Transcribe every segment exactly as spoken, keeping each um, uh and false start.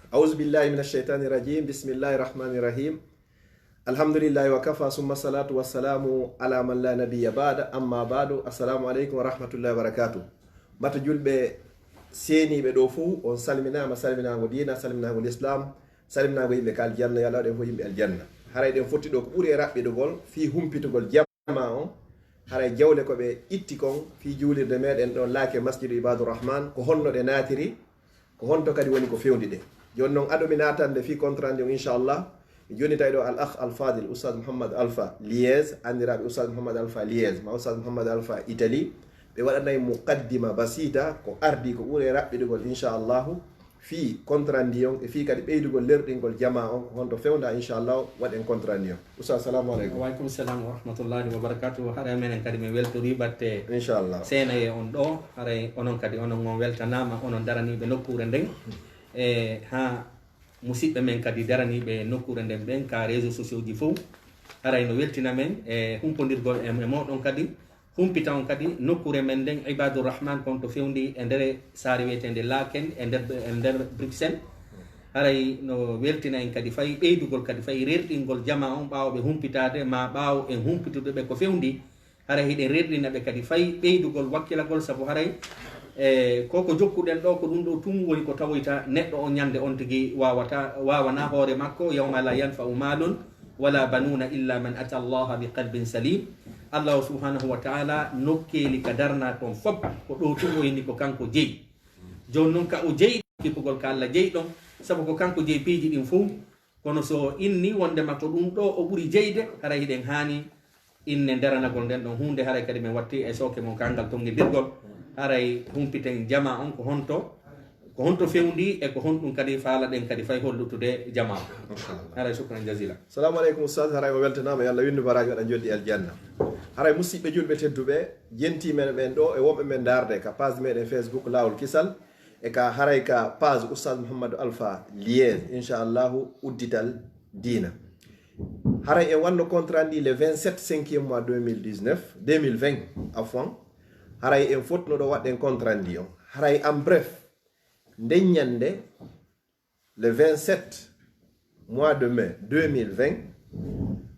أعوذ بالله من الشيطان الرجيم. بسم الله الرحمن الرحيم. الحمد لله وكفى، ثم الصلاة والسلام على من لا نبي بعد. أما بعد، السلام عليكم ورحمة الله وبركاته. Mata julɓe seeniiɓe ɗo fuu, on salminaama salminaango diina, salminaango lislaam, salminaango yimɓe ka aljanna, yo Allah waɗen fof yimɓe aljanna. Haray ɗen fotti ɗo ko ɓuri e raɓɓiɗugol fii humpitugol jama on. Haray jawle ko ɓe itti kon fii juulirde meɗen ɗon Laake Masjidu Ibaadu Rahman, ko honno ɗe naatiri, ko honto kadi woni ko fewndi ɗe. Jooni non, ado mi naatande fii compte rendu on, inchallah, mi jonnitay ɗo al akh al fadil, Oustaz Mouhammad Alpha Liez, anndiraaɓe Oustaz Mouhammad Alpha Liez, ma Oustaz Mouhammad Alpha Italie, ɓe waɗanay muqaddima basita, ko ardii ko ɓuri e raɓɓiɗugol, inchallahu, fii compte rendu on, e fii kadi ɓeydugol lerɗingol jama on, ko honto fewnda, inchallahu, waɗen compte rendu on. Oustaz, assalamu aleykum. Wa aleykum salam wa rahmatullahi wa barakatuh. Haray menen kadi min weltori batte Inchallah. Seenayee on ɗo. Haray onon kadi, onon on weltanaama, onon daraniiɓe nokkuure nden. E haa musiɓɓe men kadi daraniiɓe nokkuure nden ɓen ka réseaux sociaux ji fof. Haray no weltina men e humpondirgol e, e mooɗon kadi. Humpita on kadi nokkuure men nden Ibadur Rahman kon to fewndi e nder saare wiyeteende Laken e nder, e nder Bruxelles. Haray no weltina en kadi fay ɓeydugol kadi fay rerɗingol jama on ɓaawo ɓe humpitaade ma ɓaawo en humpitude ɓe ko fewndi. Haray hiɗen rerɗina ɓe kadi fay ɓeydugol wakkilagol, sabu haray, e, ko ko jokkuɗen ɗo, ko ɗum ɗo tun woni ko tawoyta neɗɗo on ñande on tigi waawata, waawana hoore makko, yawma la yanfa'u malun wala banuna illa man ata Allaha bi qalbin salim. Allahu subhanahu wa ta'ala nokkeeli ka darna ton fop, ko ɗo tun o inni ko kanko jeyi. Jooni non ka o jeyi kippugol ka Allah jeyi ɗon, sabu ko kanko jeyi piiji ɗin fof. Kono so inni wondema ko ɗum ɗo o ɓuri jeyde, haray hiɗen haani inne daranagol nden ɗon huunde, haray kadi min watti e sooke mon kangal tonngidirgol. Haray humpiten jama on ko honto, ko honto fewndi e ko honɗum kadi faalaɗen kadi fay hollutude jama on. Inchallah. Haray shukran jazila. Salamu aleykum, Oustaz. Haray o weltanaama, yo Allah winndu baraaji, waɗa njoldi aljanna. Haray musiɓɓe julɓe tedduɓe, jenti men ɓen ɗo e wonɓe men ndaarde ka page meɗen Facebook Laawol Kisal, e ka haray ka page Oustaz Mouhamadou Alpha Liez, inchallahu, uddital diina. Haray en wanno compte rendu le vingt-sept cinquième mois deux mille dix-neuf, deux mille vingt, afwan. Haray en fotno ɗo waɗɗen compte rendu on. Haray en bref, nden ñande, le vingt-sept mois de mai deux mille vingt,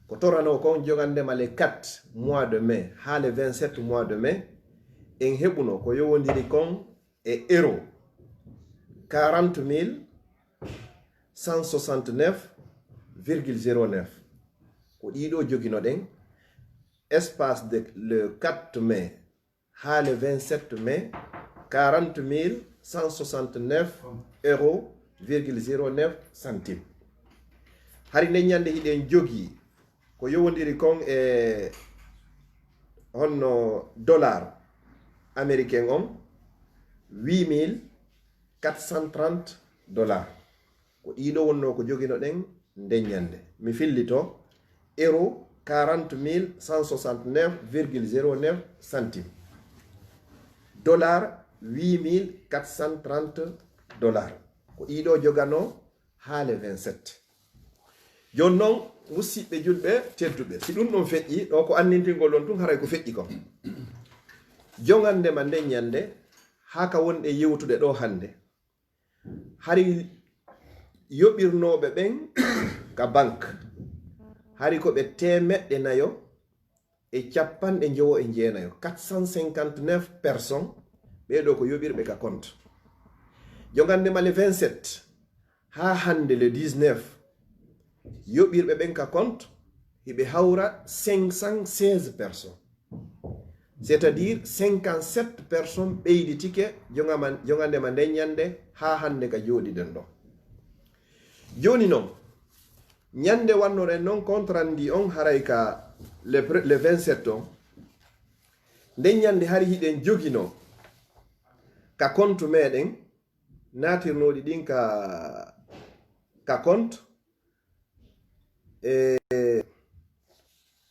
ko torano kon jogandema le quatre mois de mai haa le vingt-sept mois de mai, en heɓuno ko yowondiri kon e euro quarante mille cent soixante-neuf virgule zéro neuf. Ko ɗiɗo joginoɗen, espace de le quatre mai haa le vingt-sept mai, quarante mille cent soixante-neuf euros virgule zéro neuf centime. Hari nden ñande hiɗen jogii ko yowondiri kon e honno dollar américain on, huit mille quatre cent trente dollars. Ko ɗiɗo wonno ko joginoɗen nden ñande. Mi fillito, euro quarante mille cent soixante-neuf virgule zéro neuf centime. Dollar huit mille quatre cent trente dollars. Ko ɗiɗo jogano haa le vingt-sept. Jooni non, musiɓɓe julɓe tedduɓe, si ɗum ɗon feƴƴi, ɗo ko annintingol on tun haray ko feƴƴi kon. Jogandema nden ñande, haa ka wonɗe yewtude ɗo hande, hari yoɓirnooɓe ɓen ka banque, hari ko ɓe teemeɗɗe nayo e capanɗe njowo e jeenayo, quatre cent cinquante-neuf personnes, ɓee ɗo ko yoɓirɓe ka compte. Jogandema le vingt-sept haa hande le dix-neuf, yoɓirɓe ɓen ka compte hiɓe hawra cinq cent seize personnes. C'est-à-dire cinquante-sept personnes ɓeyditike jogama-, jogandema nden ñande haa hande ka jooɗiɗen ɗo. Jooni non, ñande wannoren non compte rendu on haray ka le pre-, le vingt-sept on, nden ñande hari hiɗen jogino ka compte meɗen, naatirnooɗi ɗin ka, ka compte, e,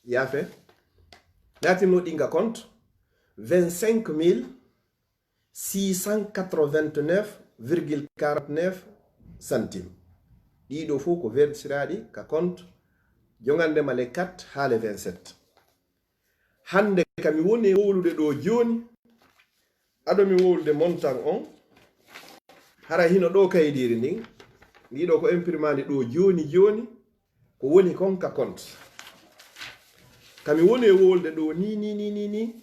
yaafe, naatirnooɗi ɗin ka compte, vingt-cinq mille six cent quatre-vingt-neuf virgule quarante-neuf centime. Ɗiɗo fof ko versiraaɗi ka compte jogandema le quatre haa le vingt-sept. Hande ka mi woni e wowlude ɗo jooni, ado mi wowlude montant on, hara hino ɗo kaydiiri ndin, Ndi ɗo ko imprimandi ɗo joni joni, ko woni kon ka compte. Kami woni e wolde ɗo ni, ni, ni, ni, ni.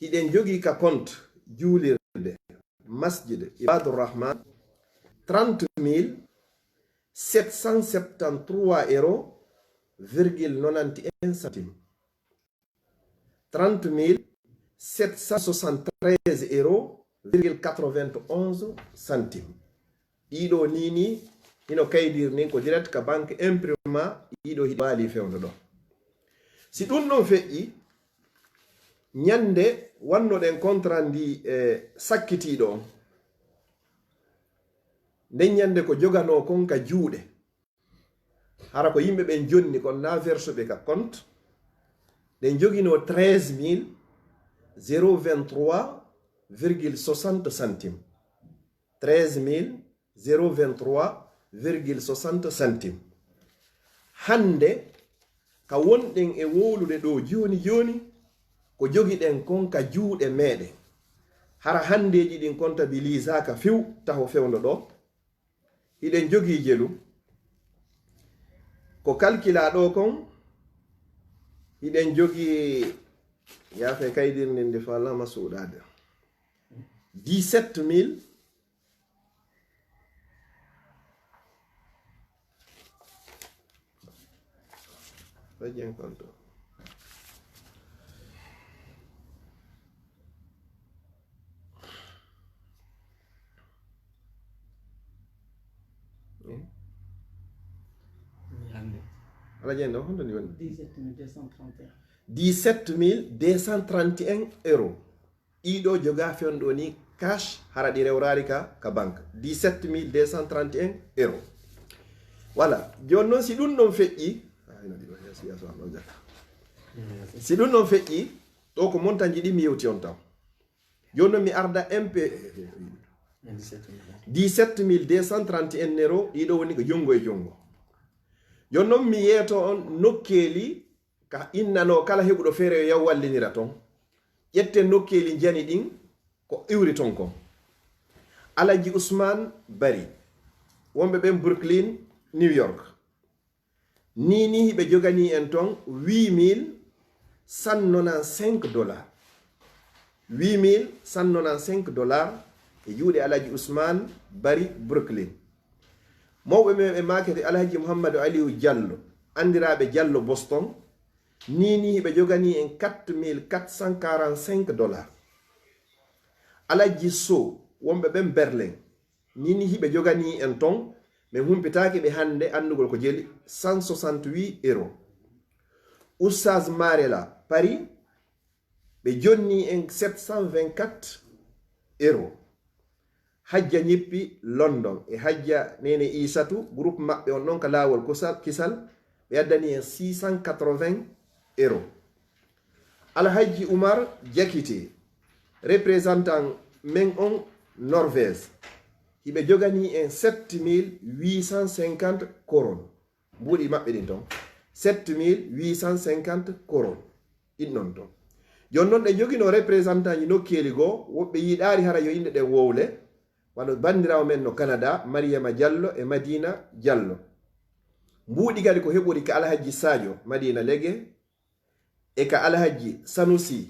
Hiɗen jogii ka compte juulirde, masjid Ibadur Rahman, trente mille sept cent septante-trois euros, virgule nonante un centime. Trente mille sept cent soixante-treize euros, virgule quatre-vingt-onze centime. Ɗiɗo ni ni, hino kaydir nin ko direct ka banque imprima, ɗiɗo hiɗi waali fewndo ɗo. Si ɗum ɗon feƴƴi, ñande wannoɗen contrat ndi e sakkitiiɗo on, nden ñande ko joganoo kon ka juuɗe, hara ko yimɓe ɓen jonni kon na versuɓe ka compte, ɗen joginoo treize mille zéro vingt-trois virgule soixante centime. Treize mille zéro vingt-trois virgule soixante centime. Hannde, ka wonɗen e wowlude ɗo jooni jooni, ko jogiɗen kon ka juuɗe meɗen. Hara hanndeeji ɗin kontabilisaaka few taho fewndo ɗo. Hiɗen jogii jelu. Ko kalkilaa ɗo kon, hiɗen jogii, yaafe kaydirndi ndi faalama suuɗaade. Dix-sept mille Radiant Conto. Eh? Hannde. Ala jeen ɗo, honto ndi woni? Dix-sept mille deux cent trente et un. Dix-sept mille deux cent trente et un euros. Ɗiɗo joga fewndo ni cash, hara ɗi rewraali ka, ka banque. Dix-sept mille deux cent trente et un euros. Voilà. Jooni noon, si ɗum ɗon feƴƴi, ah, ina ɗi ɗo, yes, yes, on ɗon jaka. Si ɗum ɗon feƴƴi, ɗo ko montant ji ɗi mi yewti on taw. Jooni noon mi arda M P, dix-sept mille deux cent trente et un euros, ɗiɗo woni ko junngo e junngo. Jooni noon mi yeeto on nokkeeli ka innanoo kala heɓuɗo feere yo yaw wallinira ton. Ƴetten nokkeeli njani ɗin ko iwri ton kon. Alhaji Usman Bari, wonɓe ɓen Brooklyn, New York. Ni ni hiɓe joganii en ton huit mille cent nonante-cinq dollars. Huit mille cent nonante-cinq dollars e juuɗe Alhaji Usman Bari Brooklyn. Mawɓe men ɓe maakete Alhaji Mouhamadou Aliou Diallo, anndiraaɓe Diallo Boston, ni ni hiɓe joganii en quatre mille quatre cent quarante-cinq dollars. Alhaji Sow, wonɓe ɓen Berlin, ni ni hiɓe joganii en ton, min humpitaaki ɓe hannde anndugol ko jeli, cent soixante-huit euros. Oustaz Marela, Paris, ɓe jonni en sept cent vingt-quatre euros. Hajja Ñippi London e Hajja Nene Isatu, groupe maɓɓe on ɗon ka laawol Kusal, Kisal, ɓe addani en six cent quatre-vingts euros. Alhajji Umar Jakite, représentant men on Norvège, hiɓe jogani en sept mille huit cent cinquante koron. Mbuuɗi maɓɓe ɗin ton, sept mille huit cent cinquante koron. Ɗin non ton. Jooni non, ɗe joginoo représentant ji nokkeeli goo, woɓɓe yiɗaari hara yo innde ɗen wowle, wano banndiraawo men no Canada, Mariama Diallo e Madina Diallo. Mbuuɗi kadi ko heɓori ka Alhajji Sadio, Madina Lege, e ka Alhajji Sanusi,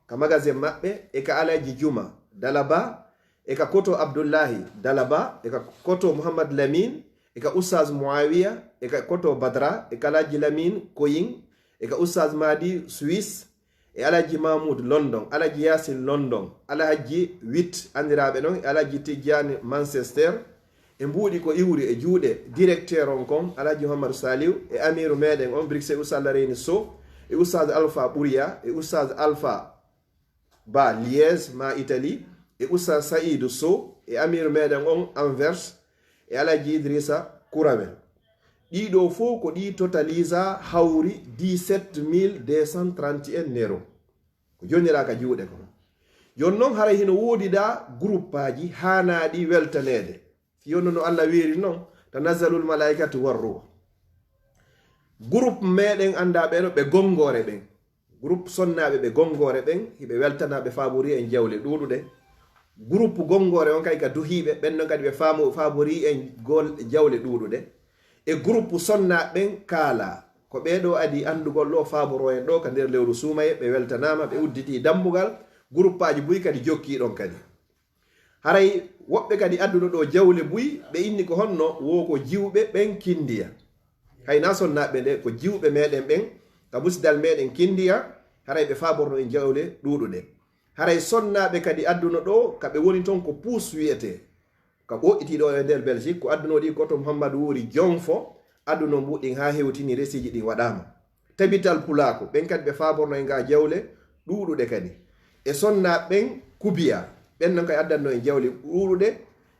ka magasin maɓɓe, e ka Alhajji Juma Dalaba, e ka Koto Abdullahi Dalaba, e ka Koto Muhammad Lamin, e ka Oustaz Muawiya, e ka Koto Badra, e ka Alhajji Lamin Koyin, e ka Oustaz Madi Suisse, e Alhajji Mahmoud London, Alhajji Yasin London, Alhajji Witt, anndiraaɓe non e Alhajji Tijjani Manchester, e mbuuɗi ko iwri e juuɗe directeur on kon, Alhaji Mouhamadou Saliou, e amiru meɗen on, Bruxelles, Oustaz Lareyni Sow, e Oustaz Alpha Ɓuriya, e Oustaz Alpha Ba Liège, ma Italie, e Oustaz Saïdou Sow, e amiru meɗen on, Anvers, e Alhaji Idrissa Kourawel. Ɗiɗo fof ko ɗi totalisa hawri dix-sept mille deux cent trente et un euro. Ko jonniraaka juuɗe kon. Jooni non, haray hino woodi da groupeaji haanaaɗi weltaneede. Fii hono no Allah wiiri non, "Tanazzalul malaa'ikatu war ruuh." Groupe meɗen anndaa ɓe no ɓe Gonngoore ɓen. Groupe sonnaaɓe ɓe Gonngoore ɓen, hiɓe weltanaaɓe Faabuuri en jawle ɗuuɗuɗe. Groupe gonngoore on kadi ka duhiiɓe, ɓen non kadi ɓe faamu-, faaborii en gol jawle ɗuuɗuɗe. E groupe sonnaaɓe ɓen kaala, ko ɓee ɗoo adii anndugol ɗoo faaboroo en ɗoo ka nder lewru suumayee, ɓe weltanaama, ɓe udditii dambugal, gruppaaji buy kadi jokkii ɗon kadi. Haray woɓɓe kadi adduno ɗoo jawle buy, ɓe inni ko honno, wo ko jiwɓe ɓen Kindiya. Hay na sonnaaɓe nde, ko jiwɓe meɗen ɓen, ka musidal meɗen Kindiya, haray ɓe faaborno en jawle ɗuuɗuɗe. Haray sonnaaɓe kadi adduno ɗoo, ka ɓe woni ton ko puus wi'etee. Ka ɓoƴƴitii ɗoo e nder Belgique, ko adduno ɗi ko to Muhammadu Wuri Jonfo, adduno mbuɗin haa hewtini resiiji ɗin waɗaama. Tabital Pulaaku, ɓen kadi ɓe faaborno e ngaa jawle ɗuuɗuɗe kadi. E sonnaaɓe ɓen Kubiya, ɓen non kadi addanno en jawle ɗuuɗuɗe.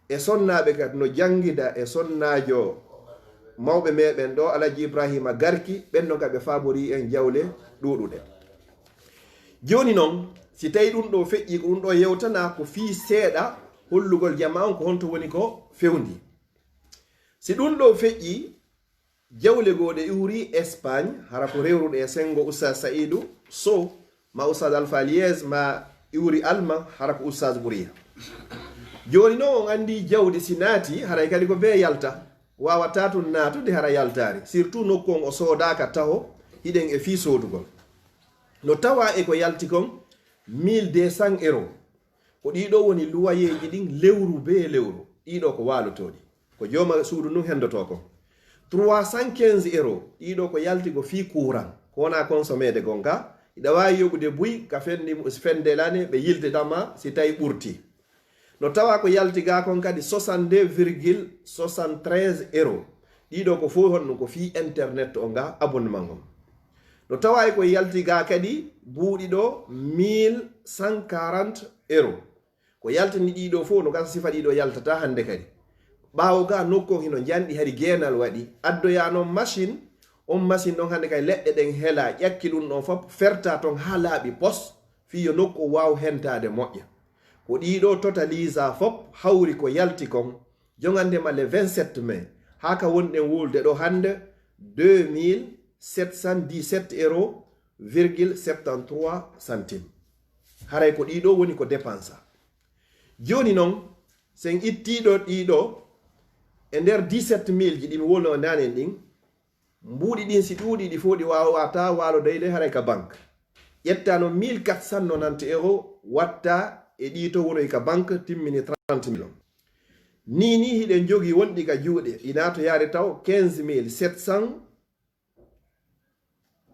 E sonnaaɓe kadi no janngida e sonnaajo mawɓe meɗen ɗoo, Alhaji Ibrahima Garki, ɓen non kadi ɓe faaborii en jawle ɗuuɗuɗe. Jooni non, si tawii ɗun ɗoo feƴƴii, ko ɗun ɗoo yewtanaa ko fii seeɗa hollugol jamaa on ko honto woni ko fewndii. Si ɗun ɗoo feƴƴii, jawle goo ɗe iwri Espagne, hara ko rewruɗe e senngo Oustaz Saïdou Sow, ma Oustaz Alpha Liez, ma iwri Alma, hara ko Oustaz ɓuri. Jooni non on anndii jawdi si naatii, haray kadi ko bee yalta. Waawataa tun naatude hara yaltaari. Surtout nokku on o soodaaka taho, hiɗen e fii soodugol. No tawaa e ko yalti kon mille deux cents euros. Ko ɗii ɗoo woni luwayeeji ɗin lewru bee lewru. Ɗii ɗoo ko waalotooɗi. Ko jooma suudu ndun henndotoo kon. Trois cent quinze euros. Ɗii ɗoo ko yalti ko fii courant. Ko wonaa consommeede gonka. Hiɗa waawi yoɓude buy ka fendi, fende lane ɓe yiltitama si tawii ɓurtii. No tawaa ko yalti gaa kon kadi soixante-deux virgule soixante-treize euros. Ɗii ɗoo ko fow honno ko fii internet on ngaa abonnement on. No tawaa e ko yalti gaa kadi buuɗi ɗoo mille cent quarante euros. Ko yaltini ɗii ɗoo fow no gasa sifa ɗii ɗoo yaltataa hannde kadi. Ɓaawo gaa nokku on hino njanɗi hari geenal waɗi. Addoyaa non machine, on machine ɗon hannde kadi leɗɗe ɗen helaa, ƴakki ɗun ɗon fow fertaa ton haa laaɓi pos, fii yo nokku on waawu hentaade moƴƴa. Ko ɗii ɗoo totalisaa fow hawri ko yalti kon, jongande ma le vingt-sept mai, haa ka wonɗen wowlude ɗoo hannde, deux mille sept cent dix-sept euros virgule septante-trois centimes. Haray ko ɗii ɗoo woni ko dépensa. Jooni non, si en ittii ɗoo ɗii ɗoo, e nder dix-sept mille ji ɗi mi wolno naanen ɗin, mbuuɗi ɗin si ɗuuɗii ɗi fow ɗi waawataa waalodeede haray ka banque. Ƴettaa non mille quatre cent nonante euros wattaa e ɗii to wonoyi ka banque timmini trente mille on. Nii nii hiɗen jogii wonɗi ka juuɗe, ɗi naatoyaari taw quinze mille sept cent,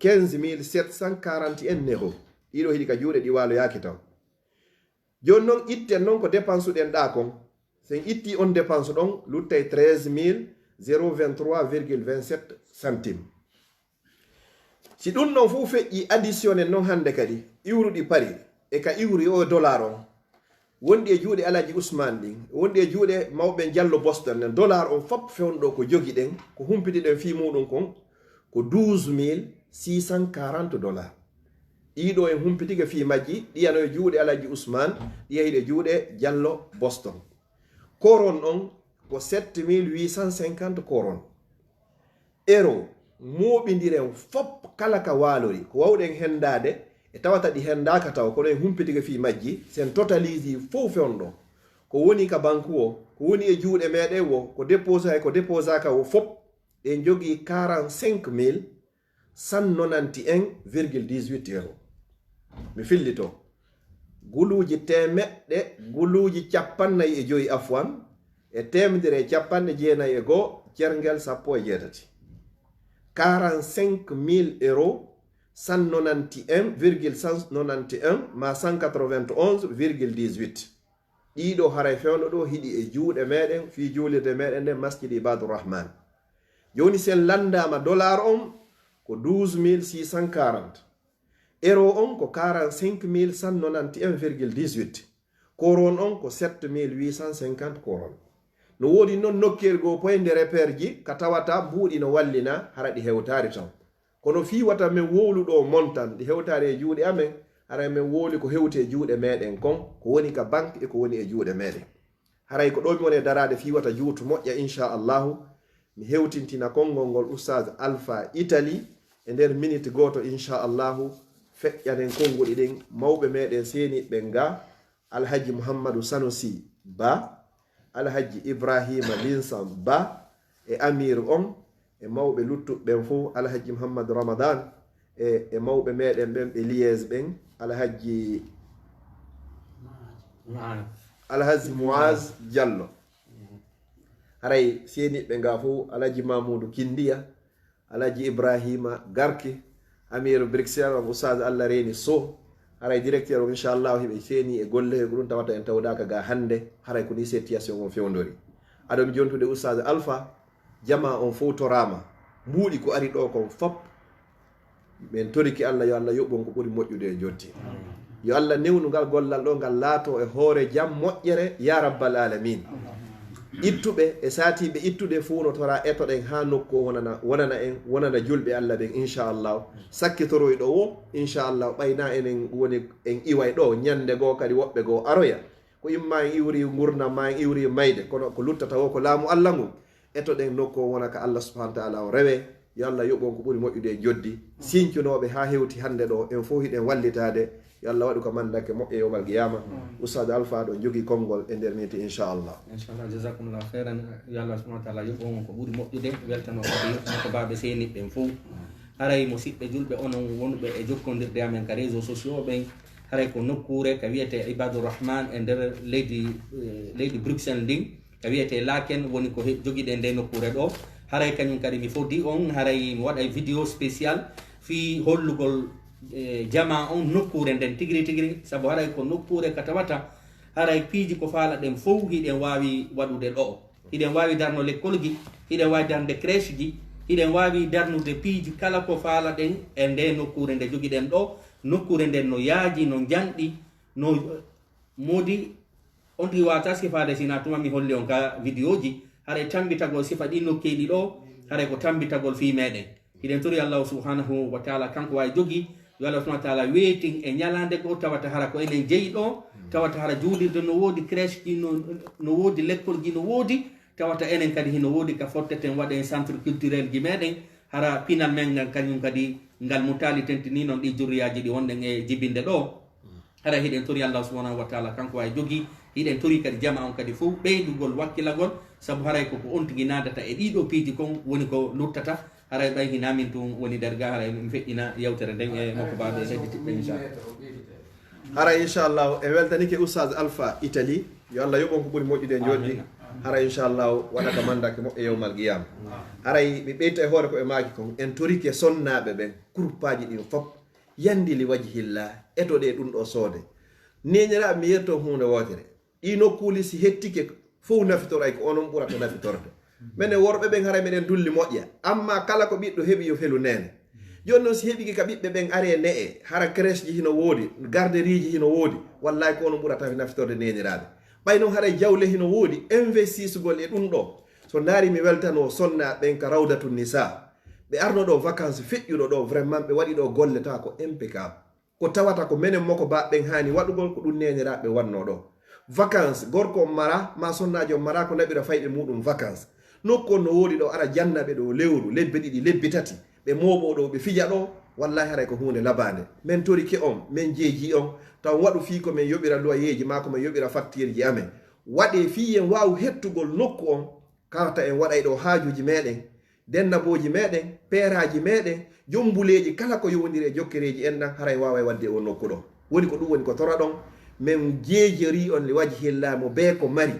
quinze mille sept cent quarante et un euros. Ɗii ɗoo hiɗi ka juuɗe ɗi waaloyaaki taw. Jooni non itten non ko dépense ɗen ɗaa kon. Si en ittii on dépense ɗon, luttay treize mille zéro vingt-trois virgule vingt-sept centimes. Si ɗun ɗon fow feƴƴii, additionné non hannde kadi, iwruɗi Paris, e ka iwri o dollar on, wonɗi e juuɗe Alhaji Ousmane ɗin, wonɗi e juuɗe mawɓe Jallo Boston ɗen, dollar on fow fewndo ko jogiɗen, ko humpitiɗen fii muɗum kon, ko douze mille six cent quarante dollars. Ɗii ɗoo en humpitike fii majji, ɗi yano e juuɗe Alhaji Ousmane, ɗi yahi e juuɗe Jallo Boston. Koron on ko sept mille huit cent cinquante koron. Euro, mooɓindiren fow kala ka waalori, ko waawɗen henndaade, e tawata ɗi henndaaka taw, kono en humpitike fii majji, si en totalisii fow fewndo, ko woni ka banku o, ko woni e juuɗe meɗen wo, ko déposé e ko déposaaka wo fow, ɗen jogii quarante-cinq mille cent nonante et un virgule dix-huit euros. Mi fillito. Guluuji teemeɗɗe, guluuji cappannayi e jowi, afwan, e teemedere e cappanɗe jeenayi e goo, cerngel sappo e jeetati. Quarante-cinq mille euros, cent nonante et un virgule cent nonante et un ma cent quatre-vingt-onze virgule dix-huit. Ɗii ɗoo haray fewndo ɗoo hiɗi e juuɗe meɗen fii juulirde meɗen nden Masjid Ibadur Rahman. Jooni si en lanndaama dollar on ko douze mille six cent quarante. Euro on ko quarante-cinq mille cent nonante et un virgule dix-huit. Koron on ko sept mille huit cent cinquante koron. No woodi non nokkeeli goo poynde repère ji ka tawata mbuuɗi no wallina hara ɗi hewtaari taw. Kono fii wata men wowlu ɗoo montant ɗi hewtaari e juuɗe amen, haray men wowli ko hewti e juuɗe meɗen kon, ko woni ka banque e ko woni e juuɗe meɗen. Haray ko ɗoo mi woni e daraade fii wata juutu moƴƴa, inchallahu. Mi hewtintina konngol ngol Oustaz Alpha Italie e nder miniti gooto, inchallahu, feƴƴanen konnguɗi ɗin mawɓe meɗen seeniiɓe ɓen ga, Alhaji Muhammadu Sanusi Ba, Alhaji Ibrahima Linsan Ba, e Amiiru on, e mawɓe luttuɓe ɓen fow, Alhaji Muhammadu Ramadan, e, e mawɓe meɗen ɓen ɓe Liège ɓen, Alhaji, Alhaji Muaz Diallo. Haray seeniiɓe nga fow, Alhaji Mamudu Kindiya, Alhaji Ibrahima Garki, Amiiru Bruxelles, on Oustaz Allah Reeni Sow. Haray directeur on, inchallahu, hiɓe seeni e golle he ko ɗum tawata en tawdaaka ga hannde. Haray ko ni situation on fewndori. Aɗo mi jontude Oustaz Alpha, jama on fow toraama. Mbuuɗi ko ari ɗo kon fop, min torike Allah, yo Allah yoɓ on ko ɓuri moƴƴude e njotti. Yo Allah newnu ngal gollal ɗo, ngal laato e hoore jam, moƴƴere, ya rabbal alamin. Ittuɓe e saatiiɓe ittude fow no tora, etoɗen haa nokku o wonana, wonana en, wonana julɓe Allah ɓen, inchallahu. Sakkitoroyɗo wo, inchallahu, ɓayna enen woni en iway ɗo, ñande goo kadi woɓɓe goo aroya. Ko imma en iwri ngurnam ma en iwri mayde, kono ko luttata wo ko laamu Allah ngun. Etoɗen nokku o wona ka Allah subhanahu wa ta'ala o rewe. Yo Allah yoɓ on ko ɓuri moƴƴude e njotti. Sincunooɓe haa hewti hannde ɗo, en fow hiɗen wallitaade. Yo Allah waɗu ko mandake moƴƴe yowmal qiyama. Oustaz Alpha ɗo jogii konngol e nder minti, inchallah. Inchallah, jazakumullahu khairan. Yo Allah subhanahu wa ta'ala yoɓ on ko ɓuri moƴƴude. Weltano kadi mokobaaɓe seeniiɓe ɓen fow. Haray musiɓɓe julɓe onon wonɓe e jokkondirde amen ka réseaux sociaux ɓen, haray ko nokkuure ka wiyete Ibadur Rahman e nder leydi, eh, leydi Bruxelles ndin, ka wiyete Laken, woni ko he-, jogiɗen nde nokkuure ɗo. Haray kañum kadi mi foddi on, haray mi waɗay vidéo spécial fii hollugol, eh, jama on nokkuure nden tigiri tigiri, sabu haray ko nokkuure ka tawata haray piiji ko faala ɗen fow hiɗen waawi waɗude ɗo. Hiɗen waawi darno lekkolji, hiɗen waawi darnude crèche ji, hiɗen waawi darnude piiji kala ko faala ɗen e nde nokkuure nde jogiɗen ɗo. Nokkuure nden no yaaji, no njanɗi, no moodi. On tigi waata sifaade sina tuma mi holli on ka vidéo ji. Haray tambitagol sifa ɗi nokkeeli ɗo, haray ko tambitagol fii meɗen. Hiɗen tori Allahu subhanahu wa ta'ala, kanko waawi jogi, yo Allah subhanahu wa ta'ala weetin e ñalaande goo, tawata hara ko enen jeyi ɗo, tawata hara juulirde no woodi, crèche ji no, no woodi, lekkolji no woodi, tawata enen kadi hino woodi ka fotteten waɗen centre culturel ji meɗen, hara pinal men ngal kañum kadi ngal mutaali tentini non ɗi jurriyaaji ɗi wonɗen e jibinde ɗo. Hara hiɗen tori Allah subhanahu wa ta'ala, kanko waawi jogi, hiɗen tori kadi jama on kadi fow ɓeydugol wakkilagol, sabu haray ko, ko on tigi naadata e ɗiɗo piiji kon woni ko luttata. Haray ɓay hina min tun woni darga, haray min feƴƴina yewtere nden e mokobaaɓe heɗitiɓɓe, inchallah. Haray inchallah, e weltanike Oustaz Alpha Italie, yo Allah yoɓ on ko ɓuri moƴƴude e njoɗɗi. Amin. Haray inchallah, waɗa ka mandake moƴƴe yowmal qiyama. Haray mi ɓeyta e hoore ko ɓe maaki kon, en torike sonnaaɓe ɓen, kurpaaji ɗin fop, yandi li wajhillah, etoɗe ɗum ɗo soode. Neñiraaɓe, mi yetto huunde wootere. Ɗi nokkuuli si hettike, fow nafitoray, ko onon ɓurata nafitorde. Menen worɓe ɓen haray meɗen dulli moƴƴa. Amma kala ko ɓiɗɗo heɓi yo felu neene. Jooni noon si heɓike ka ɓiɓɓe ɓen aree ne'e, hara crèche ji hino woodi, garderie ji hino woodi, wallahi ko onon ɓurata nafitorde neñiraaɓe. Ɓay noon haray jawle hino woodi, investisugol e ɗum ɗo. So ndaari mi weltanoo sonnaaɓe ɓen ka Rawdatu Nisa. Ɓe arno ɗo vacances feƴƴuɗo ɗo, vraiment ɓe waɗi ɗo golle tawa ko impeccable. Ko tawata ko menen mokobaaɓe ɓen haani waɗugol, ko ɗum neñiraaɓe wannoo ɗo. Vacances, gorko on mara, ma sonnaajo on mara ko naɓira fayɓe muɗum vacances. Nokku on no woodi ɗo, ara janna ɓe ɗo lewru, lebbi ɗiɗi, lebbi tati. Ɓe mooɓoo ɗo, ɓe fija ɗo. Wallahi haray ko huunde labaande. Men torike on, men jeejii on, taw waɗu fii ko men yoɓira loyeeji ma ko men yoɓira faktiirji amen. Waɗee fii en waawu hettugol nokku on. Kawta en waɗay ɗo haajuuji meɗen, dennabooji meɗen, peeraaji meɗen, jombuleeji, kala ko yowondiri e jokkereeji en ɗan, haray waaway waɗde e o nokku ɗo. Woni ko ɗum woni ko toraɗon, men jeejorii on li wajhillah mo bee ko mari.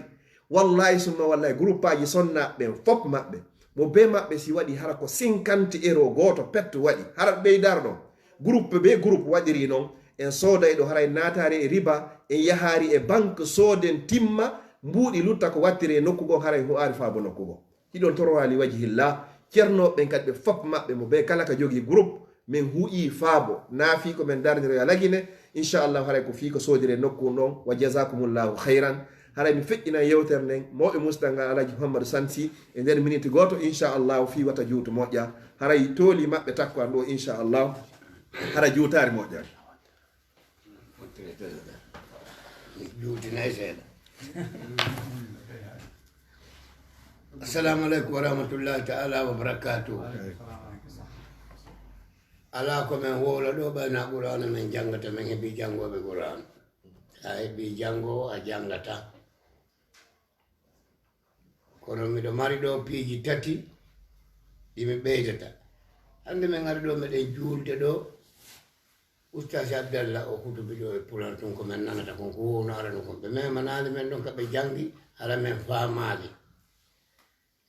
Wallahi summa wallahi, groupaaji sonnaaɓe ɓen fop maɓɓe, mo bee maɓɓe si waɗi hara ko cinquante euro gooto petto waɗi, hara ɓeydarɗon. Groupe bee groupe waɗiri non, en sooday ɗo haray naataari e riba, en yahaari e banque sooden timma, mbuuɗi lutta ko wattiri e nokku goo haray hu'aari faabo nokku goo. Hiɗon tororaali wajhillah, cernooɓe ɓen kadi ɓe fop maɓɓe mo bee kala ka jogii groupe, min hu'ii faabo, naa fii ko min darniroya Lagine, inchallahu haray ko fii ko soodiri e nokku on ɗon, wa jazakumullahu khayran. Haray mi feƴƴinan yewtere nden, mawɓe mustal ngal Alhaji Muhammadu Sansi, e nder miniti gooto, inchallahu, fii wata juutu moƴƴa. Haray tooli maɓɓe takko an ɗo, inchallahu, hara juutaari moƴƴa. Juutinay seeɗa. Assalamu aleykum wa rahmatullahi ta'ala wa barakatuh. Alaa ko men wowla ɗo ɓay na Qur'aana men janngata, men heɓi janngooɓe Qur'aana. A heɓi janngo, a janngata. Kono miɗo mari ɗo piiji tati ɗi mi ɓeydata. Hannde min ngari ɗo, meɗen juulde ɗo. Ustaas Abdallah o hutubi ɗo e Pulaar tun, ko men nanata kon, ko wowno arano kon. Ɓe memanaali men ɗon ka ɓe janngi, hara men faamaali.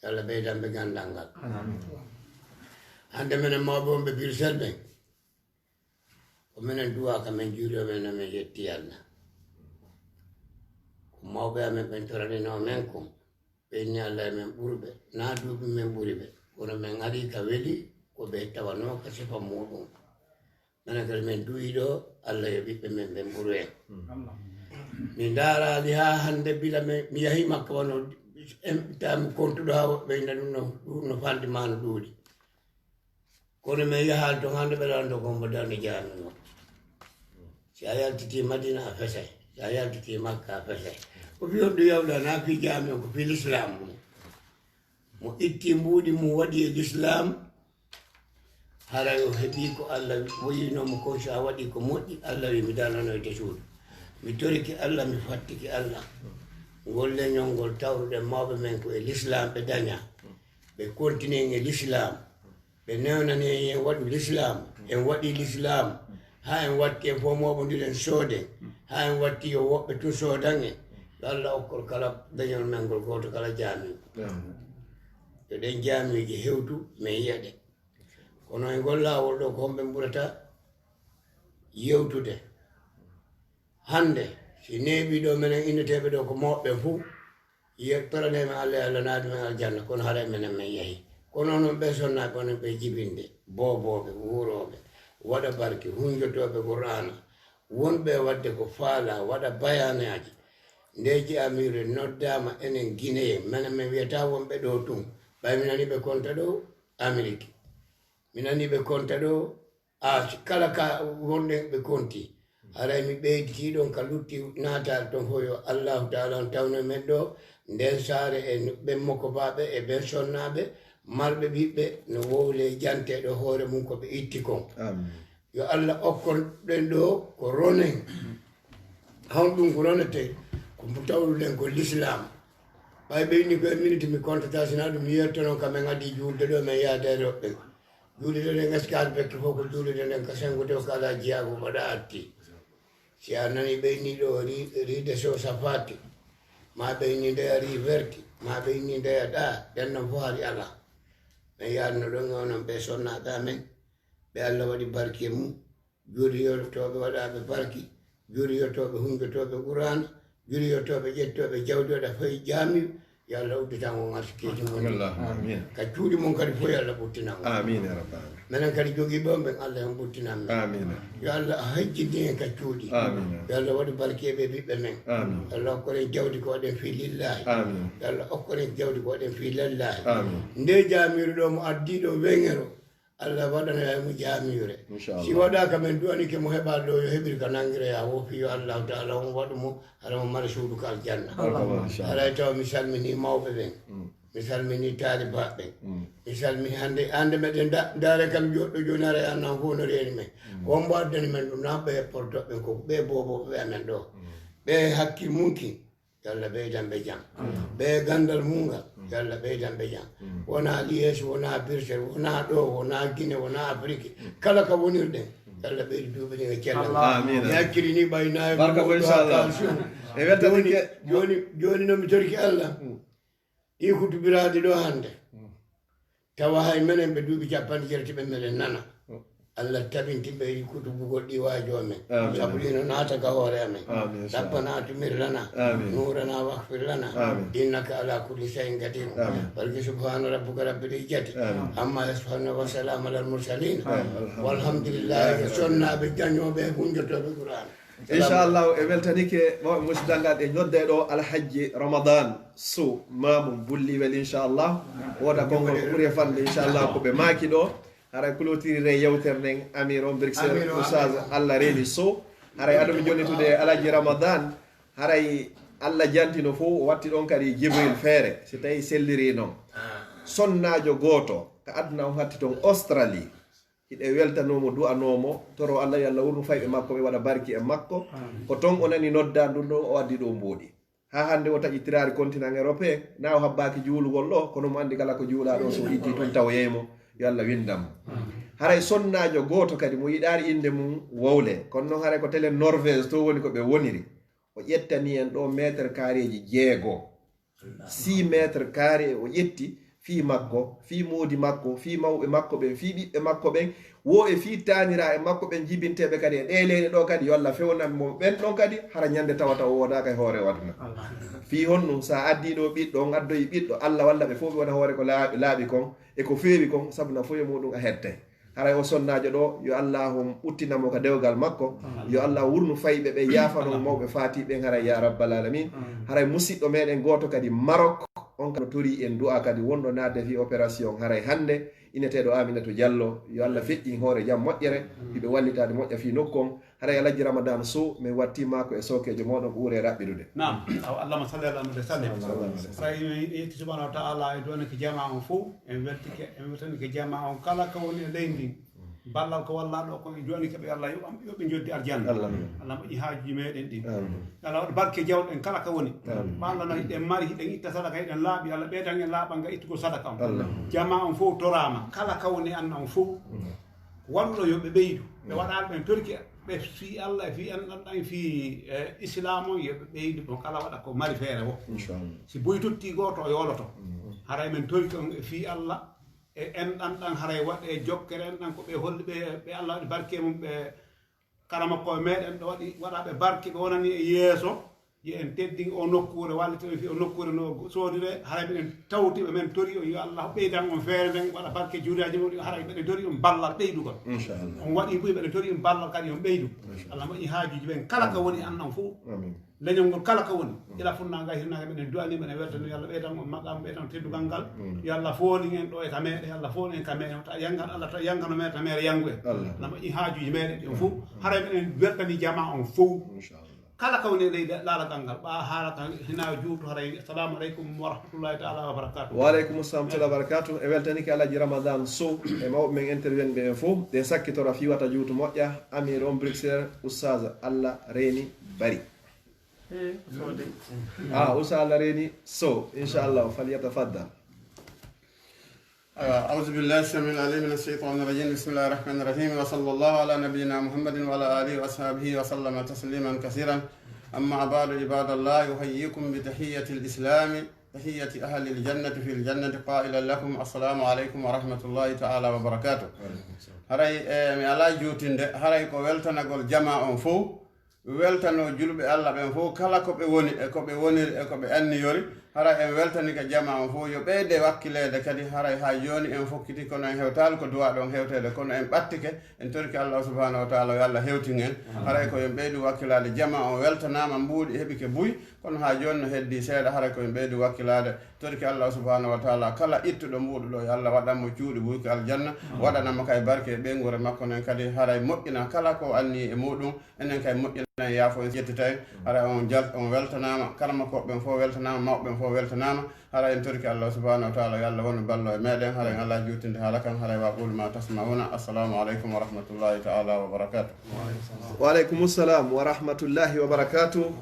Yo Allah ɓeydan ɓe ganndal ngal. Hannde menen mawɓe wonɓe Bruxelles ɓen, ko menen duwaa ka men juuli o, men no men yetti Allah. Ko mawɓe amen ɓen toraninoo men kon, ɓe inni Allah e men ɓuruɓe, naa duuɓi men ɓuri ɓe. Kono men ari ka weli ko ɓe tawanoo ka sifa muuɗum. Menen kadi men duwii ɗo, Allah yo ɓiɓɓe men ɓen ɓuru en. Mi ndaaraali haa hannde bila mi, mi yahii Makka wano em, taami kontuɗo haa woɓɓe inda ɗum no, ɗum no faldi maa no ɗuuɗi. Kono men yahaali ton hannde ɓe lanndo kon mbo darnde jaami o. Si a yaltitii Madina a fesay, si a yaltitii Makka a fesay. Ko fii honɗum yawɗa, naa fii jaami o, ko fii Lislaam mum. Mo itti mbuuɗi mum waɗi e Lislaam, haray o heɓii ko Allah woyinoo mo kon, si a waɗii ko moƴƴi, Allah wi mi darnanoyte suudu. Mi torike Allah, mi fattike Allah. Ngol leñol ngol tawruɗen mawɓe men ko e Lislaam ɓe dañaa. Ɓe kontinii e Lislaam. Ɓe newnani en, en waɗu Lislaam. En waɗii Lislaam. Haa en watti en fof mooɓondiren sooden. Haa en watti yo woɓɓe tun soodan en. Yo Allah okkor kala leñol men ngol gooto kala jaami. Yo ɗen jaamiiji hewtu, men yiya ɗe. Kono e ngol laawol ɗo, ko honɓe ɓurata yewtude? Hannde, si neeɓii ɗo, menen inneteeɓe ɗo ko mawɓe ɓen fuu, yettoranee men Allah, yo Allah naadu men aljanna, kono haray menen men yahii. Kono onon ɓee sonnaaɓe, onon ɓee jibinde, boobooɓe, wuurooɓe, waɗa barki, hunjotooɓe Qur'aana, wonɓe e waɗde ko faalaa, waɗa bayaanaaji. Nde jeyaa miwre noddaama enen Gineyen, menen men wiyataa wonɓe ɗo tun, ɓay mi nanii ɓe konta ɗo Amerik. Mi nanii ɓe konta ɗo, a, kala ka wonɗen ɓe konti. Haray mi ɓeyditii ɗon ka lutti naataare ton fof, yo Allahu Taala on tawno men ɗo, nden saare e ɓen mokobaaɓe e ɓen sonnaaɓe, marɓe ɓiɓɓe, no wowle jante ɗo hoore mum ko ɓe itti kon. Amin. Yo Allah okkon ɗen ɗo ko ronen. Hon ɗum ko ronete, ko mbo tawruɗen ko Lislaam. Ɓay ɓe inni ko e miniti mi kontata, sina ɗum yetto non ka men addi juulde ɗo, men yaada e roɓɓe. Juulde ɗen escale bekki fof ko juulde ɗen ka sengude o kala jiyaago mbaɗa atti. Si a nani ɓe inni ɗo ri-, riide so safaati, ma ɓe inni ndeya ri verti, ma ɓe inni ndeya ɗa, ɗen non fof hari ala. Men yaadno ɗon e onon ɓe sonnaaɓe amen, ɓe Allah waɗi barki e mum. Juuliyotooɓe waɗaaɓe barki, juuliyotooɓe hunjotooɓe Qur'aana, juuliyotooɓe ƴettooɓe jawdi waɗa fayi jaami, yo Allah udditan on arsikeeji mon. Amin. Ka cuuɗi mon kadi fof yo Allah ɓuttinan on. Amin ya rabbal alamin. Menen kadi jogiiɓe on ɓen Allah on ɓuttinan men. Amin. Yo Allah hejjindin en ka cuuɗi. Amin. Yo Allah waɗu barki e ɓe ɓiɓɓe men. Amin. Yo Allah okkoren jawdi ko waɗen fii lillaahi. Amin. Yo Allah okkoren jawdi ko waɗen fii lillaahi. Amin. Nde jaamiiru ɗo mo addii ɗo weŋero, Allah waɗana e mo jaamiire. Inchallah. Si waɗaaka, men du'anike mo heɓaade ɗo, yo heɓir ka nanngiroyaa woo, fii yo Allahu Taala on waɗu mo, hara mo mara suudu ka aljanna. Allahumma inchallah. Haray taw mi salminii mawɓe ɓen. Mm. Mi salminii taalibaaɓe ɓen. Mm. Mi salminii hannde, hannde meɗen da-, ndaare kam joɗɗo jooni, haray annan fof no reeni men. Mm. Won mbo addani men ɗum, naa ɓe portoɓe ɓen ko ɓe boobooɓe amen ɗo. Mm. Ɓe hakkil munki. Yo Allah ɓeydan ɓe jam. Amin. Ɓe ganndal muungal, yo Allah ɓeydan ɓe jam. Mm. Wonaa Lies, wonaa Bruxelles, wonaa ɗo, wonaa Gine, wonaa Afiriki. Kala ka wonirɗen, yo Allah ɓeydu duuɓi ɗin e cellal. Amin. Mi acciri ni ɓay nayi barka ko inchallah. E weltanike. Jooni, jooni, jooni noon mi toriki Allah. Mm. Ɗi kutubiraaɗi ɗo hannde. Mm. Tawa hay menen ɓe duuɓi capanɗe jeetati ɓe meɗen nana. Mm. Allah tabinti ɓe kutubugol ɗi waajo men. Amin. Sabu ɗi no naata ka hoore amen. Amin, inchallah. Rabbana atimir lana. Amin. Nurana waghfir lana. Amin. Innaka ala kulli shay'in qadir. Amin. Barki subhana rabbuka rabbil izzati. Amin. Amma yasifuna wa salamun alal mursalin. Amin. Walhamdulillahi. Sonnaaɓe jañooɓe e hunjotooɓe Qur'an. Inchallahu, e weltanike mawɓe musidal ngal, e ñodde ɗo Alhajji Ramadan Sow, Mamum Bulliwel, inchallah. Wooda konngol ko ɓuri e fanɗude, inchallah, ko ɓe maaki ɗo. Haray clôturire yewtere nden, Amir on Bruxelles, Amir on Oustaz Amir. Allah reeni Sow. Haray aɗo mi jonnitude Alhaji Ramadan. Haray Allah jantino fof, o watti ɗon kadi Jibril feere, si tawi selliri noon. Ah. Sonnaajo gooto ka aduna on hatti toon Australie. Hiɗe weltanoo mo, du'anoo mo, toro Allah yo Allah wurnu fayɓe makko ɓe, waɗa barki e makko. Ko ton o nani nodda ndun ɗo, o addi ɗo mboɗi. Haa hannde o taƴi tiraari continent Europe, na o habbaaki juulugol ɗo, kono mo anndi kala ko juulaa ɗo, so o itti tun tawoyay mo, yo Allah windan mo. Haray sonnaajo gooto kadi mo yiɗaari innde mum wowle, kono non haray ko tele Norvège to woni ko ɓe woniri. O ƴettani en ɗo mètre carréji jeego, six mètres carrés o ƴetti, fii makko, fii moodi makko, fii mawɓe makko ɓen, fii ɓiɓɓe makko ɓen, wo e fii taaniraaɓe makko ɓen jibinteeɓe kadi e ɗee leyɗe ɗo kadi, yo Allah fewnan mo ɓen ɗon kadi, hara ñande tawata o woodaaka e hoore o aduna. Fii honɗum, sa addii ɗo ɓiɗɗo, on addoyi ɓiɗɗo, Allah walla ɓe fof ɓe wona hoore ko laaɓi, laaɓi kon, e ko feewi kon, sabu na fof e muɗum a hettay. Haray o sonnaajo ɗo, yo Allah on ɓuttina mo ka dewgal makko, yo Allah wurnu fayɓe ɓe, yaafano mawɓe faati ɓen, haray ya rabbal alamin. Haray musiɗɗo meɗen gooto kadi Maroc, on kadi no torii en du'a kadi wonɗo naatde fii opération, haray hannde ineteeɗo Aminata Diallo, yo Allah feƴƴin hoore jam moƴƴere, hiɓe wallitaade moƴƴa fii nokku on. Haray Alhaji Ramadan Sow, min wattii maa ko e sookeejo mooɗon ɓuuree raɓɓiɗude. Naam, aw, Allahumma salli ala Muhammad wa sallim. Sallallahu alaihi wasallam. Haray en yetti subhanahu wa ta'ala, e du'anike jamaa on fof, en weltike, en weltanike jamaa on kala ka woni e leydi ndin. Ballal ko wallaa ɗo kon, en du'anike ɓe Allah yoɓan, yoɓe njoddi aljanna. Allah. Allah moƴƴi haajuuji meɗen ɗin. Amin. Allah waɗa barke jawɗe en kala ka woni. Amin. Ɓe Allah no hiɗen mari, hiɗen itta sadaka, hiɗen laaɓi, Allah ɓeydan en laaɓal ngal ittugol sadaka on. Allah. Jamaa on fof toraama, kala ka woni anna on fof. Walluɗo yo ɓe ɓeydu. Ɓe waɗaali ɓen torki ɓe fii Allah, fii enɗan ɗan, fii, eh, Islaam on, yo ɓe ɓeydu. Mo kala waɗa ko mari feere wo. Inchallah. Si buy totti gooto, o yooloto. Haray men torki on e fii Allah, e enɗan ɗan, haray waɗe jokkere enɗan ko ɓe holli ɓe, ɓe Allah waɗi barke mum, ɓe karamakooɓe meɗen ɗo waɗi, waɗa ɓe barke, ɓe wonani e yeeso. Yo en teddin o nokkuure, wallita en fii o nokkuure no soodire. Haray meɗen tawti ɓe, men tori on, yo Allah ɓeydan on feere nden, waɗa barke juulaaji muɗum. Haray meɗen tori on ballal ɓeydugol. Inchallah. On waɗi buy, meɗen tori on ballal kadi, on ɓeydu. Inchallah. Allah moƴƴi haajuuji ɓen kala ka woni annan fof. Amin. Leñol ngol kala ka woni. Ila funnaaga, hirnaaga, meɗen du'ani, meɗen weltani, yo Allah ɓeydan on maqaama, ɓeydan on teddungal ngal. Amin. Yo Allah foolin en ɗo e ka meɗen, yo Allah foolin en ka meɗen. Ta yangan Allah, ta yangano meɗen, ta meɗen yangu en. Allah. Allah moƴƴi haajuuji meɗen ɗin fof. Haray meɗen weltani jamaa on fof. Inchallah. Kala ka woni e leydi laalagal ngal, ɓa haala ka hina juutu, haray. Assalamu aleykum wa rahmatullahi ta'ala wa barakatuh. Wa aleykum salam ta'ala wa barakatuh. E weltanike Alhaji Ramadan Sow, e mawɓe men intervenir ɓe en fof, ɗen sakkitora fii wata juutu moƴƴa, Amir on Bruxelles, Oustaz Allah Reeni Bari. Eh, Sow de. Ah, Oustaz Allah Reeni Sow, inchallah, falyatafaddal. أعوذ بالله السميع العليم من الشيطان الرجيم. بسم الله الرحمن الرحيم. وصلى الله على نبينا محمد وعلى آله وأصحابه وسلم تسليما كثيرا. أما بعد، عباد الله، أحييكم بتحية الإسلام، تحية أهل الجنة في الجنة، قائلا لكم: السلام عليكم ورحمة الله تعالى وبركاته. Haray, eh, mi alaa juutinde, haray ko weltanagol jamaa on fof. Weltanoo julɓe Allah ɓen fof, kala ko ɓe woni e ko ɓe woniri e ko ɓe anniyori. Hara en weltanike jamaa on fof, yo ɓeyde wakkileede kadi. Haray haa jooni en fokkiti, kono en hewtaali ko duwaa ɗon hewteede, kono en ɓattike, en torike Allah subhanahu wa ta'ala, yo Allah hewtin en. Haray ko en ɓeydu wakkilaade jamaa on, weltanaama mbuuɗi, heɓike buy, kono haa jooni no heddii seeɗa. Haray ko en ɓeydu wakkilaade, torike Allah subhanahu wa ta'ala, kala ittuɗo mbuuɗu ɗo, yo Allah waɗan mo cuuɗi buy ko aljanna, waɗana mo kay barke e ɓeynguure makko nden kadi. Haray moƴƴina kala ko anni e muɗum. Enen kay moƴƴina, yaafo en, yettita en. Hara on jal-, on weltanaama, karamakooɓe ɓen fof weltanaama, mawɓe ɓen fof weltanaama. Hara en torike Allah subhanahu wa ta'ala, yo Allah wonu ballo e meɗen. Hara en alaa juutinde haala kan, hara wa qulu ma tasma'una. Assalamu aleykum wa rahmatullahi ta'ala wa barakatuh. Wa aleykum salam wa rahmatullahi wa barakatuh.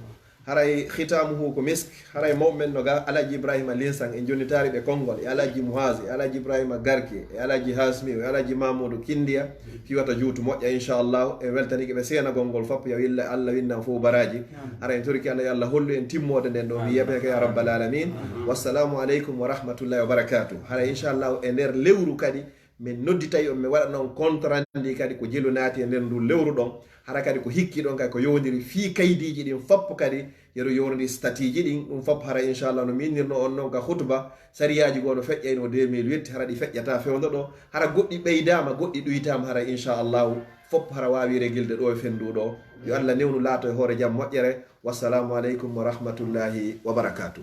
Haray khitamuhu ko misk. Haray mawɓe men no ga, Alhaji Ibrahima Linsang, en jonnitaari ɓe konngol, e Alhaji Muaz, e Alhaji Ibrahima Garki, e Alhaji Hasmi, e Alhaji Mamoudou Kindiya, fii wata juutu moƴƴa, inchallah. En weltanike ɓe seenagol ngol fof, yo illa Allah winnan fof baraaji. Hara en torike Allah, yo Allah hollu en timmoode nden ɗo, mi yeɓeke ya rabbal alamin. Wassalamu aleykum wa rahmatullahi wa barakatuh. Hara inchallah e nder lewru kadi, min nodditay on, mi waɗana on compte rendu kadi ko jelu naati e nder ndu lewru ɗon. Hara kadi ko hikki ɗon kadi ko yowndiri fii kaydiiji ɗin fof kadi, yeru yowndi statueji ɗin, ɗum fof hara inchallah no minnirno on non ka khutba, sariyaaji goo no feƴƴayno deux mille huit, hara ɗi feƴƴata fewndo ɗo, hara goɗɗi ɓeydaama, goɗɗi ɗuytaama, hara inchallahu fof hara waawi regilde ɗo e fenndu ɗo. Yo Allah newnu laato e hoore jam moƴƴere. Wassalamu aleykum wa rahmatullahi wa barakatuh.